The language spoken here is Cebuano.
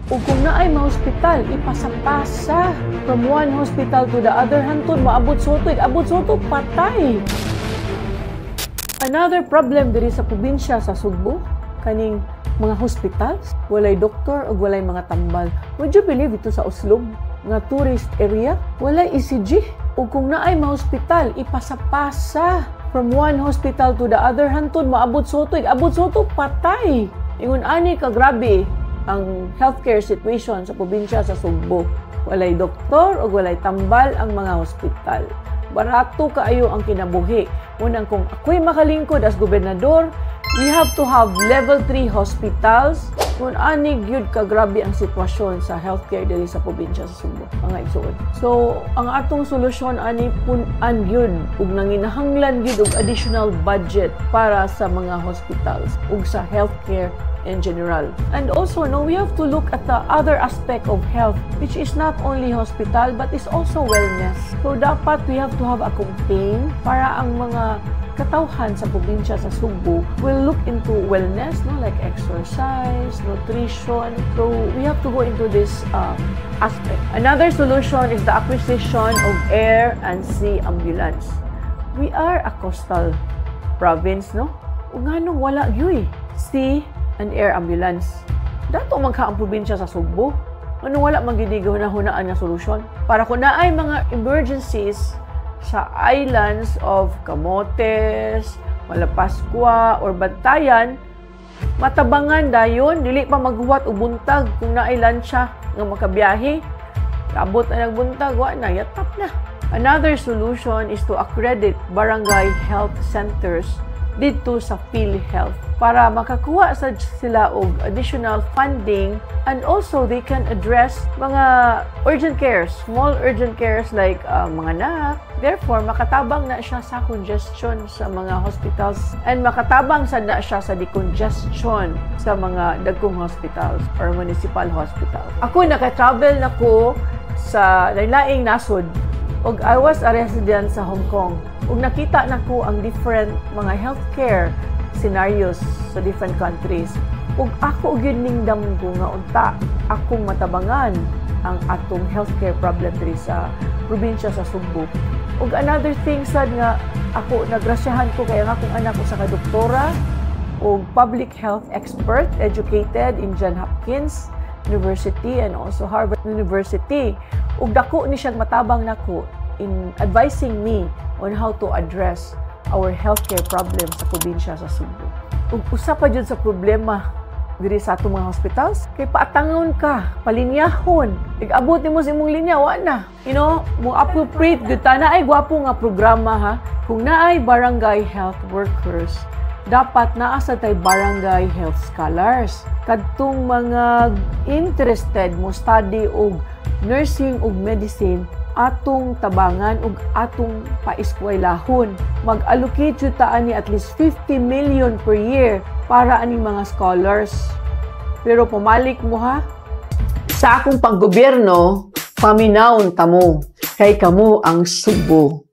Ug kung naay mga hospital, ipasapasa from one hospital to the other hantod moabot Sotto, abot Sotto, patay. Another problem diri sa probinsya sa Sugbo, kaning mga hospitals, walay doktor ug walay mga tambal. Would you believe ito sa Oslob nga tourist area, walay ECG? Ug kung naay mga hospital, ipasapasa from one hospital to the other hantod moabot Sotto, abot Sotto, patay. Ingon ani ka grabe ang healthcare situation sa probinsya sa Sugbo. Walay doktor ug walay tambal ang mga hospital. Barato kaayo ang kinabuhi. Unang kung ako'y makalingkod as gobernador, we have to have level 3 hospitals. Kung ani gyud ka grabe ang sitwasyon sa healthcare diri sa probinsya sa Sugbo, mga igsuon. So, ang atong solusyon ani, pun-an gyud ug nanginahanglan gyud og additional budget para sa mga hospitals ug sa healthcare in general. And also, no, we have to look at the other aspect of health, which is not only hospital, but is also wellness. So, dapat we have to have a campaign para ang mga katawhan sa probinsya sa Sugbo will look into wellness, no, like exercise, nutrition. So, we have to go into this aspect. Another solution is the acquisition of air and sea ambulance. We are a coastal province, no? Ug nganong wala gyud sea and air ambulance? Dato man ka ang probinsya sa Sugbo. Ano, wala man gyud hunahunaan nga solusyon? Para kung naay mga emergencies sa islands of Camotes, Malapascua, or Bantayan, matabangan dayon, dili pa maghuwat og buntag kung naay lansya nga makabiyahe. Abot na nagbuntag, wa na, yatap na. Another solution is to accredit barangay health centers dito sa PhilHealth para makakuha sa sila og additional funding, and also they can address mga urgent cares, small urgent cares like mga anak. Therefore, makatabang na siya sa congestion sa mga hospitals and makatabang sa na siya sa decongestion sa mga dagkong hospitals or municipal hospitals. Ako, naka-travel na ko sa laing nasod ug I was a resident sa Hong Kong. Ug nakita nako ang different mga healthcare scenarios sa different countries. Ug ako gyud ning damgo nga unta akong matabangan ang atong healthcare problem diri sa probinsya sa Sugbo. Ug another thing sad nga ako nagrasyahan ko kay ang akong anak usa ka doktora ug public health expert, educated in John Hopkins University and also Harvard University. Ug dako ni siyang matabang nako in advising me on how to address our healthcare problem sa probinsya sa Sugbo. Ug usa pa jud sa problema diri sa atong mga hospitals kay paatangon ka, palinyahon. Ig-abot nimo sa imong linya, wa na. Mo appropriate gyud ta naay gwapo nga programa ha. Kung naay barangay health workers, dapat naa sa tay barangay health scholars. Kadtong mga interested mo study og nursing ug medicine, atong tabangan ug atong paeskwelahon. Mag-allocate jud ta ani at least 50 million per year para aning mga scholars. Pero pumalik mo ha. Sa akong paggobyerno, paminawon ta mo, kay kamo ang Sugbo.